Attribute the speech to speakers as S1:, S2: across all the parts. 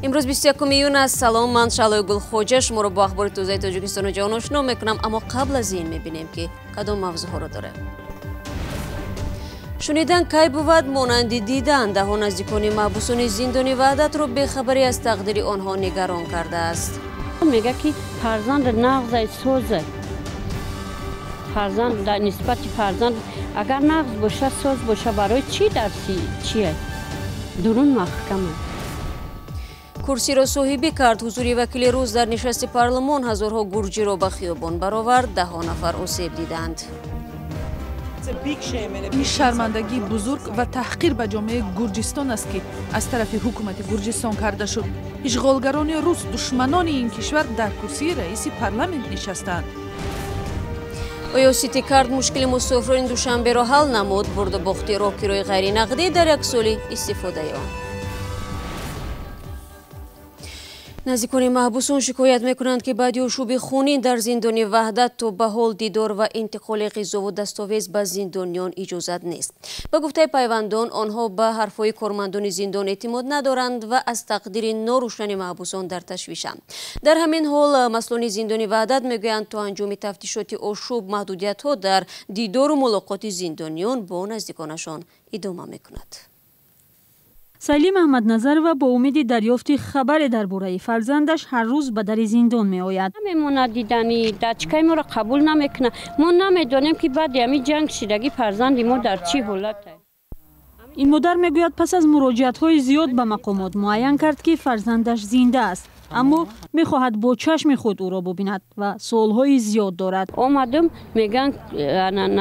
S1: Имрӯз 21 июн аст. Салом, ман Шаълои Гулхоҷа шуморо бо ахбори тозаи Тоҷикистону ҷаҳон ошно мекунам, аммо қабл аз ин мебинем, ки кадом мавзӯъҳоро дорем. Шунидан кай бувад монанди дидан. Даҳо наздикони маҳбусони зиндони Ваҳдатро бехабарӣ аз тақдири онҳо нигарон кардааст.
S2: Мега ки фарзанд нағзай созай. Фарзанд дар нисбати фарзанд агар нағз боша, соз боша, барои чӣ дарси чие? Дурун маҳкама.
S1: Курсиро соҳибӣ кард. Ҳузури вакили рус дар нишасти парлумон ҳазорҳо гурҷиро ба хиёбон баровард, даҳо нафар осеб диданд.
S3: Ин шармандагии бузург ва таҳқир ба ҷомеаи Гурҷистон аст, ки аз тарафи ҳукумати Гурҷистон карда шуд. Ишғолгарони рус, душманони ин кишвар, дар курсии раиси парламент нишастаанд.
S1: Оё Ситикарт мушкили мусофирони Душанберо ҳал намуд? Бурду бохти роҳкирои ғайринақдӣ дар як соли истифодаи он. Наздикони маҳбусон шикоят мекунанд, ки баъди ошӯби хунин дар зиндони Ваҳдат то ба ҳол дидор ва интиқоли ғизову дастовез ба зиндониён иҷозат нест. Ба гуфтаи пайвандон, онҳо ба ҳарфҳои кормандони зиндон эътимод надоранд ва аз тақдири норӯшани маҳбусон дар ташвишанд. Дар ҳамин ҳол масъулони зиндони Ваҳдат мегӯянд, то анҷоми тафтишоти ошӯб маҳдудиятҳо дар дидору мулоқоти зиндониён бо наздиконашон идома мекунад.
S4: Салим Аҳмадназарова бо умеди дарёфти хабаре дар бораи фарзандаш ҳар рӯз ба дари зиндон меояд.
S2: Намемонад дидани, дачкаи моро қабул намекунад. Мо намедонем, ки баъди ҳамин ҷанг шидагӣ фарзанди мо дар чӣ ҳолат.
S4: Ин модар мегӯяд, пас аз муроҷиатҳои зиёд ба мақомот муайян кард, ки фарзандаш зинда аст, аммо мехоҳад бо чашми худ ӯро бубинад ва суолҳои зиёд дорад.
S2: Омадам, мегӯянд,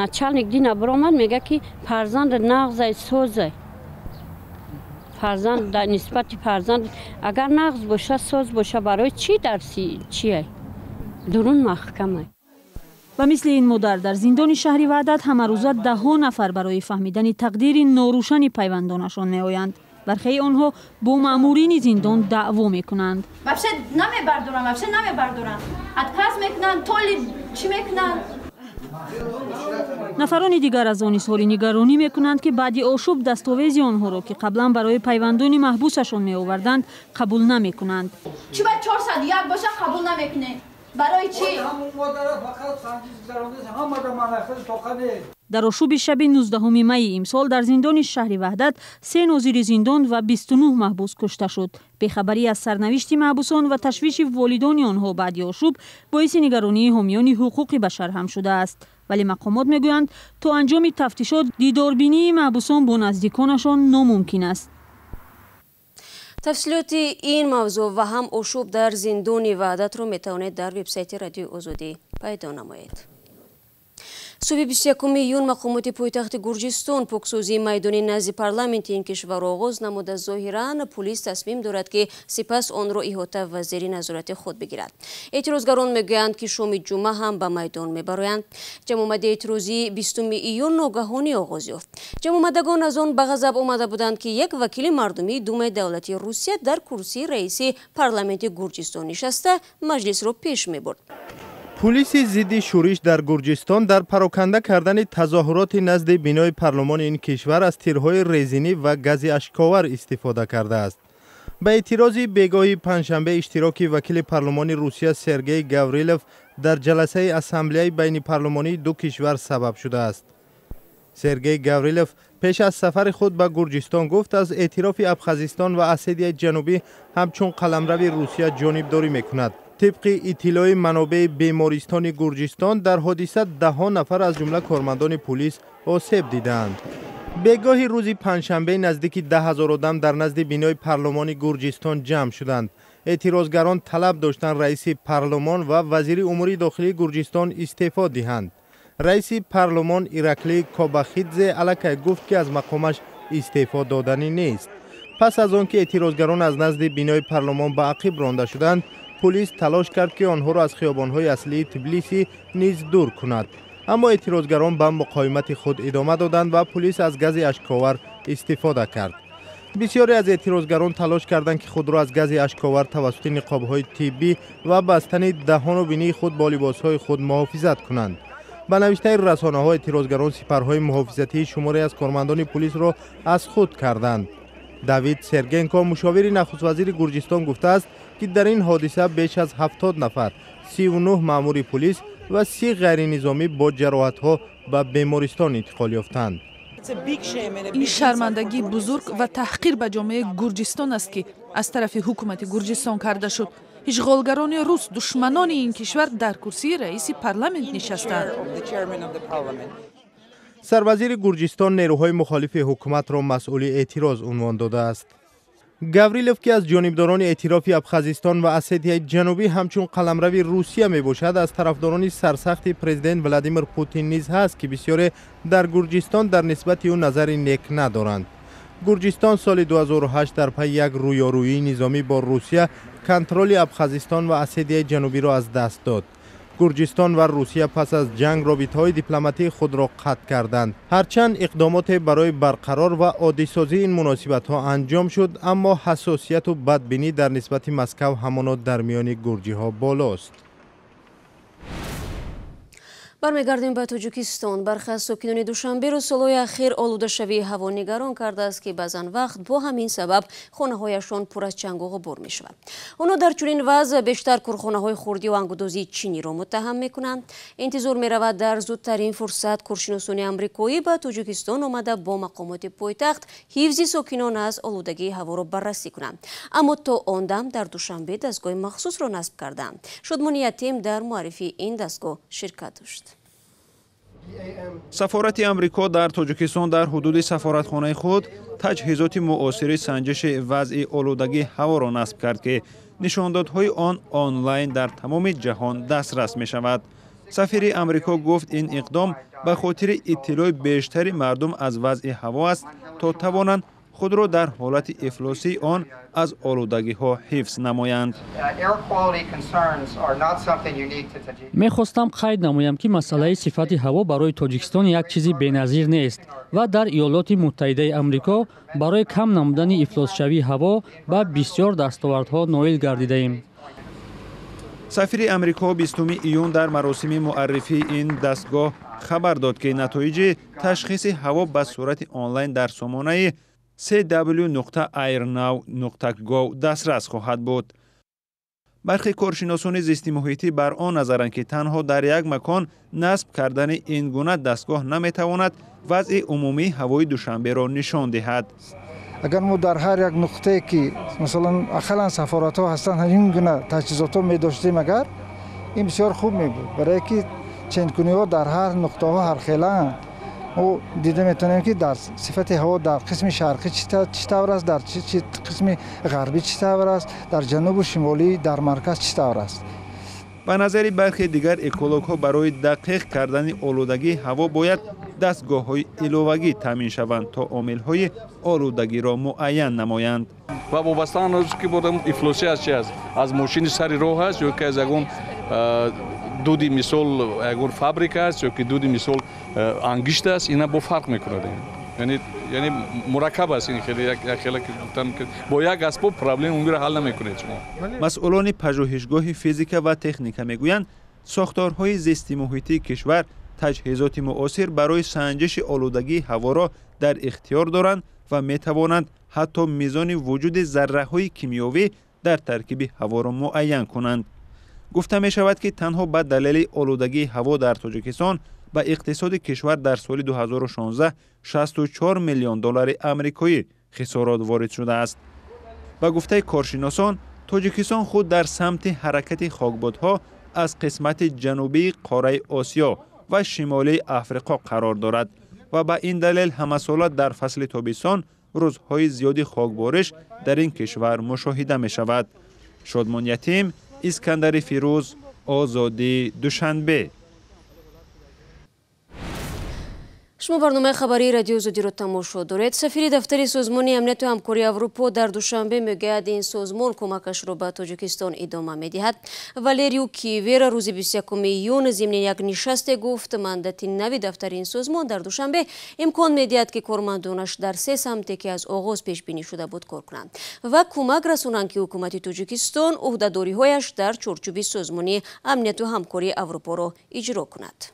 S2: начальник дина биромад, мега ки фарзанд нағзай созай. Фарзанд дар нисбати фарзанд агар нағз боша, соз боша, барои чӣ дарси чие? Дурун маҳкама.
S4: Ба мисли ин модар дар зиндони шаҳри Ваҳдат ҳамарӯза даҳҳо нафар барои фаҳмидани тақдири норӯшани пайвандонашон меоянд. Бархеи онҳо бо маъмурини зиндон даъво мекунанд.
S5: Вообще намебардорам, вообще намебардорам. Отказ мекунанд, толи чӣ мекунанд?
S4: Нафарони дигар аз он изҳори нигаронӣ мекунанд, ки баъди ошӯб дастовези онҳоро, ки қаблан барои пайвандони маҳбусашон меоварданд, қабул намекунанд.
S5: Чӣ ба 401 боша қабул намекунед? Барои чӣ?
S4: Дар ошӯби шаби 19 майи имсол дар зиндони шаҳри Ваҳдат се нозири зиндон ва 29 маҳбус кушта шуд. Бехабарӣ аз сарнавишти маҳбусон ва ташвиши волидони онҳо баъди ошӯб боиси нигаронии ҳомиёни ҳуқуқи башар ҳам шудааст. Вале мақомот мегӯянд, то анҷоми тафтишот дидорбинии маҳбусон бо наздиконашон номумкин аст.
S1: Тафсилоти ин мавзӯъ ва ҳам ошӯб дар зиндони Ваҳдатро метавонед дар вебсайти Радиои Озодӣ пайдо намоед. Субҳи 21 июн мақомоти пойтахти Гурҷистон поксозии майдони назди парламенти ин кишварро оғоз намуда, зоҳиран пулис тасмим дорад, ки сипас онро иҳота ва зери назорати худ бигирад. Эътирозгарон мегӯянд, ки шоми ҷумъа ҳам ба майдон мебароянд. Ҷамъомади эътирозии 20 июн ногаҳонӣ оғоз ёфт. Ҷамъомадагон аз он ба ғазаб омада буданд, ки як вакили мардумии Думаи давлатии Русия дар курсии раиси парламенти Гурҷистон нишаста маҷлисро пеш мебурд.
S6: Пулиси зидди шӯриш дар Гурҷистон дар пароканда кардани тазоҳуроти назди бинои парлумони ин кишвар аз тирҳои резинӣ ва гази ашковар истифода кардааст. Ба эътирози бегоҳи панҷшанбе иштироки вакили парлумони Русия Сергей Гаврилов дар ҷаласаи ассамблеяи байнипарлумонии ду кишвар сабаб шудааст. Сергей Гаврилов пеш аз сафари худ ба Гурҷистон гуфт, аз эътирофи Абхазистон ва Осетияи Ҷанубӣ ҳамчун қаламрави Русия ҷонибдорӣ мекунад. Тибқи иттилои манобеи бемористони Гурҷистон, дар ҳодиса даҳҳо нафар аз ҷумла кормандони пулис осеб дидаанд. Бегоҳи рӯзи панҷшанбе наздики 10 000 одам дар назди бинои парлумони Гурҷистон ҷамъ шуданд. Эътирозгарон талаб доштанд, раиси парлумон ва вазири умури дохилии Гурҷистон истеъфо диҳанд. Раиси парлумон Ираклий Кобахидзе аллакай гуфт, ки аз мақомаш истеъфо доданӣ нест. Пас аз он ки эътирозгарон аз назди бинои парлумон ба ақиб ронда шуданд, пулис талош кард, ки онҳоро аз хиёбонҳои аслии Тбилиси низ дур кунад, аммо эътирозгарон ба муқовимати худ идома доданд ва пулис аз гази ашковар истифода кард. Бисёре аз эътирозгарон талош карданд, ки худро аз гази ашковар тавассути ниқобҳои тиббӣ ва бастани даҳону бинии худ бо либосҳои худ муҳофизат кунанд. Ба навиштаи расонаҳо, эътирозгарон сипарҳои муҳофизатии шуморе аз кормандони пулисро аз худ карданд. Давид Сергенко, мушовири нахуствазири Гурҷистон, гуфтааст, ки дар ин ҳодиса беш аз 70 нафар, 39 маъмури пулис ва 30 ғайринизомӣ бо ҷароҳатҳо ба бемористон интиқол ёфтанд.
S3: Ин шармандагии бузург ва таҳқир ба ҷомеаи Гурҷистон аст, ки аз тарафи ҳукумати Гурҷистон карда шуд. Ишғолгарони рус, душманони ин кишвар, дар курсии раиси парламент нишастанд.
S6: Сарвазири Гурҷистон нерӯҳои мухолифи ҳукуматро масъули эътироз унвон додааст. Гаврилов, ки аз ҷонибдорони эътирофи Абхазистон ва Осетияи Ҷанубӣ ҳамчун қаламрави Русия мебошад, аз тарафдорони сарсахти президент Владимир Путин низ ҳаст, ки бисёре дар Гурҷистон дар нисбати ӯ назари нек надоранд. Гурҷистон соли 2008 дар пайи як рӯёрӯии низомӣ бо Русия контроли Абхазистон ва Осетияи Ҷанубиро аз даст дод. Гурҷистон ва Русия пас аз ҷанг робитаҳои дипломатии худро қатъ карданд. Ҳарчанд иқдомоте барои барқарор ва оддисозии ин муносибатҳо анҷом шуд, аммо ҳассосияту бадбинӣ дар нисбати Москав ҳамоно дар миёни гурҷиҳо болост.
S1: Бармегардем ба Тоҷикистон. Бархе аз сокинони Душанберо солҳои ахир олудашавии ҳаво нигарон кардааст, ки баъзан вақт бо ҳамин сабаб хонаҳояшон пур аз чангу ғубор мешавад. Онҳо дар чунин вазъ бештар корхонаҳои хурдӣ ва ангудозии чиниро муттаҳам мекунанд. Интизор меравад, дар зудтарин фурсат коршиносони амрикоӣ ба Тоҷикистон омада бо мақомоти пойтахт ҳифзи сокинон аз олудагии ҳаворо баррасӣ кунанд. Аммо то он дам дар Душанбе дастгоҳи махсусро насб карданд. Шодмони Ятим дар муаррифии ин дастгоҳ ширкат дошт.
S7: Сафорати Амрико дар Тоҷикистон дар ҳудуди сафоратхонаи худ таҷҳизоти муосири санҷиши вазъи олудагии ҳаворо насб кард, ки нишондодҳои он онлайн дар тамоми ҷаҳон дастрас мешавад. Сафири Амрико гуфт, ин иқдом ба хотири иттилои бештари мардум аз вазъи ҳаво аст, то тавонанд худро дар ҳолати ифлосии он аз олудагиҳо ҳифз намоянд.
S8: Мехостам қайд намоям, ки масъалаи сифати ҳаво барои Тоҷикистон як чизи беназир нест ва дар Иёлоти Муттаҳидаи Амрико барои кам намудани ифлосшавии ҳаво ба бисёр дастовардҳо ноил гардидаем.
S7: Сафири Амрико 20 июн дар маросими муаррифии ин дастгоҳ хабар дод, ки натоиҷи ташхиси ҳаво ба сурати онлайн дар сомонаи cw.airnow.gov дастрас хоҳад буд. Бархе коршиносони зистимуҳитӣ бар он назаранд, ки танҳо дар як макон насб кардани ин гуна дастгоҳ наметавонад вазъи умумии ҳавои Душанберо нишон диҳад.
S9: Агар мо дар ҳар як нуқтае, ки масалан ақаллан сафоратҳо ҳастанд, ҳамин гуна таҷҳизотҳо медоштем, агар ин бисёр хуб мебуд, барое ки ченкуниҳо дар ҳар нуқтаҳо ҳархелаанд. Мо дида метавонем, ки дар сифати ҳаво дар қисми шарқӣ чӣ тавр аст, дар қисми ғарбӣ чӣ тавр аст, дар ҷанубу шимолӣ, дар марказ чӣ тавр аст.
S7: Ба назари бархе дигар экологҳо, барои дақиқ кардани олудагии ҳаво бояд дастгоҳҳои иловагӣ таъмин шаванд, то омилҳои олудагиро муайян намоянд.
S10: Ва вобаста ки бодам ифлосӣ аз чи аст, аз мошини сари роҳ аст ё ки аз ягон дуди, мисол, ягон фабрика аст ё ки дуди, мисол, ангишт аст, ина бо фарқ мекунад. Яъне мураккаб аст ин, хеле як хеле ки гуфтам, бо як асбоб проблема умумиро ҳал намекунед шумо.
S7: Масъулони пажӯҳишгоҳи физика ва техника мегӯянд, сохторҳои зистимуҳитии кишвар таҷҳизоти муосир барои санҷиши олудагии ҳаворо дар ихтиёр доранд ва метавонанд ҳатто мизони вуҷуди зарраҳои кимиёвӣ дар таркиби ҳаворо муайян кунанд. Гуфта мешавад, ки танҳо ба далели олудагии ҳаво дар Тоҷикистон ба иқтисоди кишвар дар соли 2016 64 миллион доллари амрикоӣ хисорот ворид шудааст. Ба гуфтаи коршиносон, Тоҷикистон худ дар самти ҳаракати хокбодҳо аз қисмати ҷанубии қораи Осиё ва шимолии Африқо қарор дорад ва ба ин далел ҳамасола дар фасли тобистон рӯзҳои зиёди хокбориш дар ин кишвар мушоҳида мешавад. Шодмон Ятим, Искандари Фирӯз, Озодӣ, Душанбе.
S1: Шумо барномаи хабарии Радиои Озодиро тамошо доред. Сафири дафтари Созмони Амнияту ҳамкории Аврупо дар Душанбе мегӯяд, ин созмон кӯмакашро ба Тоҷикистон идома медиҳад. Валериу Кивера рӯзи 21 июн зимни як нишасте гуфт, мандати нави дафтари ин созмон дар Душанбе имкон медиҳад, ки кормандонаш дар се самте, ки аз оғоз пешбинӣ шуда буд, кор кунанд ва кӯмак расонанд, ки ҳукумати Тоҷикистон ӯҳдадориҳояш дар чорчӯби Созмони Амнияту ҳамкории Аврупоро иҷро кунад.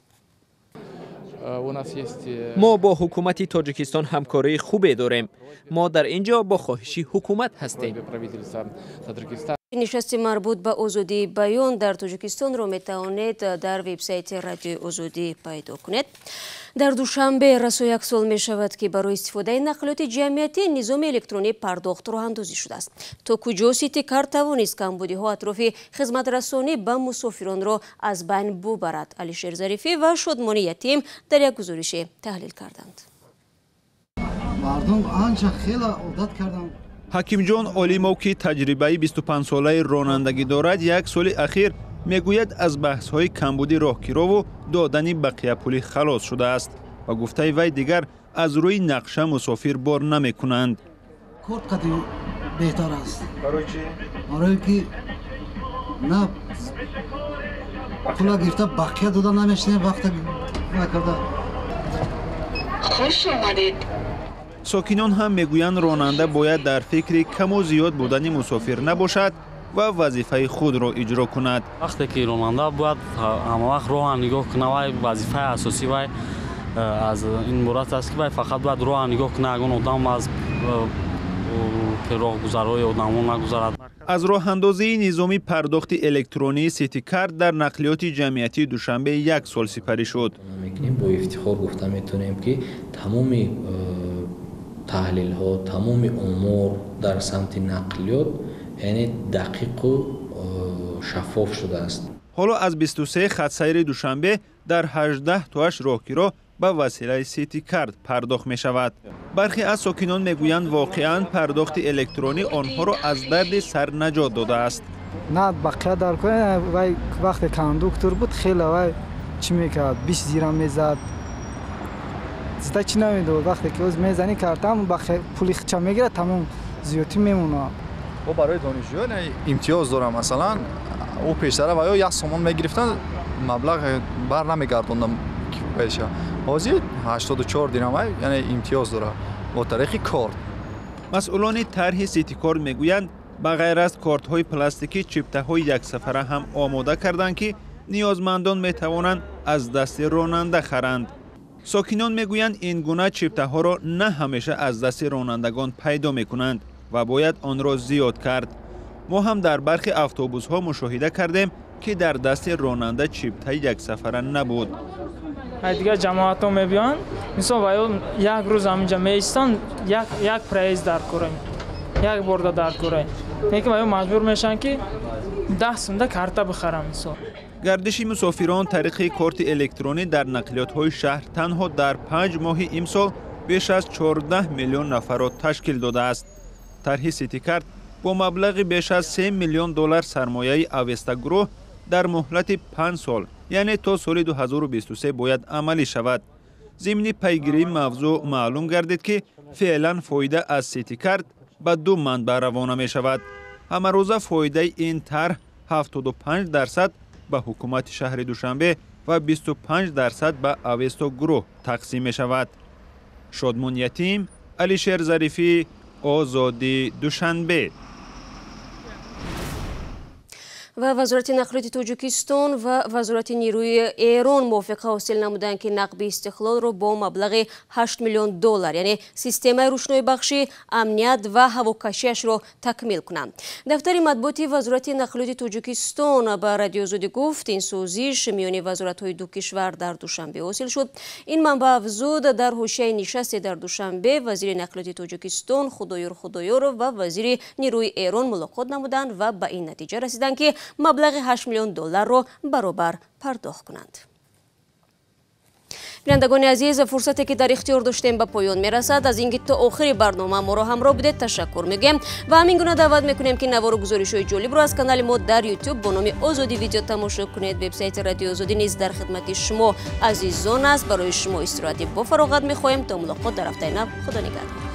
S11: Мо бо ҳукумати Тоҷикистон ҳамкории хубе дорем. Мо дар ин ҷо бо хоҳиши ҳукумат ҳастем.
S1: Нишасти марбут ба озодии баён дар Тоҷикистонро метавонед дар вебсайти Радиои Озодӣ пайдо кунед. Дар Душанбе расо як сол мешавад, ки барои истифодаи нақлиёти ҷамъиятӣ низоми электронии пардохт роҳандозӣ шудааст. То куҷо Ситикарт тавонист камбудиҳо атрофи хизматрасонӣ ба мусофиронро аз байн бубарад? Алишер Зарифӣ ва Шодмони Ятим дар як гузорише таҳлил карданд.
S12: Мардум анча хеле одат карданд.
S7: Ҳакимҷон Олимов, ки таҷрибаи 25-солаи ронандагӣ дорад, як соли ахир мегӯяд, аз баҳсҳои камбуди роҳкирову додани бақияпулӣ халос шудааст. Ба гуфтаи вай, дигар аз рӯи нақша мусофир бор намекунанд.
S12: Корт қади беҳтар аст.
S7: Барои чӣ?
S12: Барои ки на пула гирифта бақия дода намешавем, вақта накарда.
S13: Хуш омадед.
S7: Сокинон ҳам мегӯянд, ронанда бояд дар фикри каму зиёд будани мусофир набошад ва вазифаи худро иҷро кунад.
S14: Вақте ки ронанда бояд ҳамавақт роҳа нигоҳ кунад, вай вазифаи асосӣ вай аз ин иборат аст, ки вай фақат бояд роҳа нигоҳ кунад, ягон одам аз роҳгузарҳои одамон нагузарад.
S7: Аз роҳандозии низоми пардохти электронии Ситикарт дар нақлиёти ҷамъиятии Душанбе як сол сипарӣ шуд.
S15: Бо ифтихор гуфта метавонем, ки тамоми таҳлилҳо, тамоми омор дар самти нақлиёт, яъне дақиқу шаффоф шудааст.
S7: Ҳоло аз 23 хатсайри Душанбе дар 18 тоаш роҳкиро ба василаи Ситикарт пардохт мешавад. Бархе аз сокинон мегӯянд, воқеан пардохти электронӣ онҳоро аз дарди сар наҷот додааст.
S9: На бақия дар вай вақте кондуктор буд, хеле вай чӣ мекард, 20 дирам мезад, зида чӣ намедод. Вақте ки оз мезанӣ картам, пули хича мегирад, тамом зиёдтӣ мемонад.
S16: Мо барои донишҷӯён имтиёз дорам. Масалан, ӯ пештара ва ё 1 сомон мегирифтанд, маблағ бар намегардондам пеша. Ҳозир 84 дирам, яъне имтиёз дорад бо тариқи корт.
S7: Масъулони тарҳи Ситикорт мегӯянд, ба ғайр аз кортҳои пластикӣ чиптаҳои яксафара ҳам омода карданд, ки ниёзмандон метавонанд аз дасти ронанда харанд. Сокинон мегӯянд, ин гуна чиптаҳоро на ҳамеша аз дасти ронандагон пайдо мекунанд ва бояд онро зиёд кард. Мо ҳам дар бархе автобусҳо мушоҳида кардем, ки дар дасти ронанда чиптаи яксафара набуд.
S17: Дигар ҷамоатҳо мебиёнд, мисол ва ё як рӯз ҳаминҷа меистанд, як проезд дар кора, як борда дар кора. Лекин ва ё маҷбур мешаванд, ки 10 сумда карта бихаранд, мисол.
S7: Гардиши мусофирон тариқи корти электронӣ дар нақлиётҳои шаҳр танҳо дар 5 моҳи имсол беш аз 14 миллион нафарро ташкил додааст. Тарҳи Ситикарт бо маблағи беш аз 3 миллион доллар сармояи Авестагурӯҳ дар муҳлати 5 сол, яъне то соли 2023 бояд амалӣ шавад. Зимни пайгирии мавзӯъ маълум гардид, ки феълан фоида аз Ситикарт ба ду манбаъ равона мешавад. Ҳамарӯза фоидаи ин тарҳ 75% ба ҳукумати шаҳри Душанбе ва 25% ба Авестогурӯҳ тақсим мешавад. Шодмон Ятим, Алишер Зарифӣ, Озодӣ, Душанбе.
S1: Ва Вазорати нақлиёти Тоҷикистон ва Вазорати нерӯи Эрон мувофиқа ҳосил намуданд, ки нақби истиқлолро бо маблағи 8 миллион доллар, яъне системаи рӯшноибахшӣ, амният ва ҳавокашиашро такмил кунанд. Дафтари матбуоти Вазорати нақлиёти Тоҷикистон ба Радиои Озодӣ гуфт, ин созиш миёни вазоратҳои ду кишвар дар Душанбе ҳосил шуд. Ин манбаъ афзуд, дар ҳошияи нишасте дар Душанбе вазири нақлиёти Тоҷикистон Худоёр Худоёров ва вазири нерӯи Эрон мулоқот намуданд ва ба ин натиҷа расиданд, ки маблағи 8 миллион долларро баробар пардохт кунанд. Бинандагони азиз, фурсате ки дар ихтиёр доштем ба поён мерасад. Аз ин ки то охири барнома моро ҳамроҳ будед ташаккур мегӯем ва ҳамин гуна даъват мекунем, ки навору гузоришҳои ҷолибро аз канали мо дар YouTube бо номи Озодӣ видео тамошо кунед. Вебсайти Радиои Озодӣ низ дар хидмати шумо азизон аст. Барои шумо истироҳати бо фароғат мехоҳем. То мулоқот дар ҳафтаи нав, Худо нигаҳдор.